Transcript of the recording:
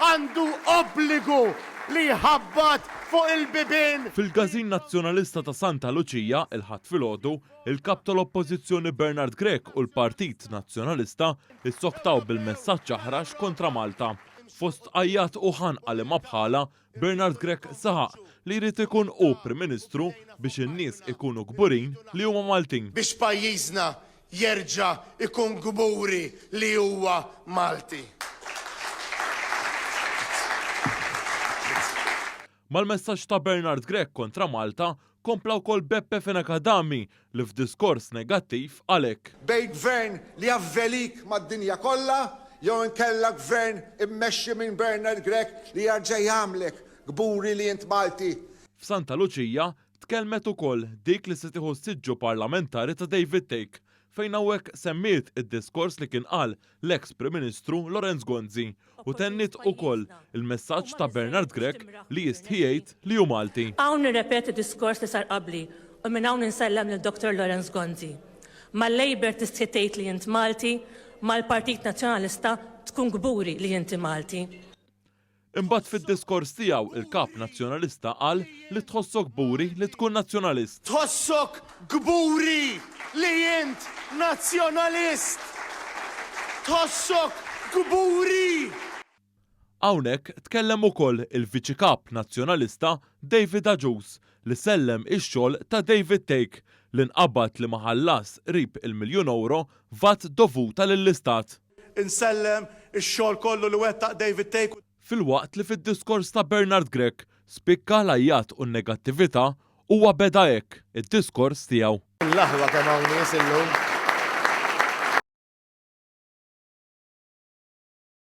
għandu obbligu li jħabbat fuq il-bibien. Fil-Każin Nazzjonalista ta' Santa Luċija, il-Ħadd filgħodu, il-Kap tal-Oppożizzjoni Bernard Grech u l-Partit Nazzjonalista issoktaw bil-messaġġ aħrax kontra Malta. Fost għajjat u ħanqa li ma bħalha, Bernard Grech saħaq li jrid ikun hu Prim Ministru biex in-nies ikunu kburin li huma Maltin. Biex pajjiżna jerġa' jkun kburi li huwa Malti. Mal-messaġġ ta' Bernard Grech kontra Malta kompla wkoll Beppe Fenech Adami li f'diskors negattiv qal hekk. Bejn gvern li javvelik mad-dinja kollha jew inkella gvern immexxi minn Bernard Grech li jerġa' jagħmlek kburi li int Malti. F'Santa Luċija Tkellmet ukoll dik li se tieħu s-siġġu parlamentari ta' David Thake, fejn hawnhekk semmiet id-diskors li kien qal l-eks Prim Ministru Lawrence Gonzi u tenniet ukoll il-messaġġ ta' Bernard Grech li jistħi jgħid li hu Malti. Hawn nirrepeti diskors li sar qabli u minn hawn insellem lil Dottor Lawrence Gonzi. Mal-Labour tistħi tgħid li int Malti, mal-Partit Nazzjonalista tkun kburi li inti Malti. Imbagħad fid-diskors tiegħu il-Kap Nazzjonalista qal li tħossok kburi li tkun Nazzjonalist. Tħossok kburi li int Nazzjonalist! Tħossok kburi! Hawnhekk tkellem ukoll il-Viċi Kap Nazzjonalista David Agius li sellem ix-xogħol ta' David Thake li nqabad li ma ħallas qrib il-miljun ewro vat dovuta lill-Istat. Insellem ix-xogħol kollu li wettaq David Thake. Filwaqt li fid-diskors ta' Bernard Grech spikka l-għajjat u n-negattività, huwa beda hekk id-diskors tiegħu. L-aħwa kemm hawn nies illum.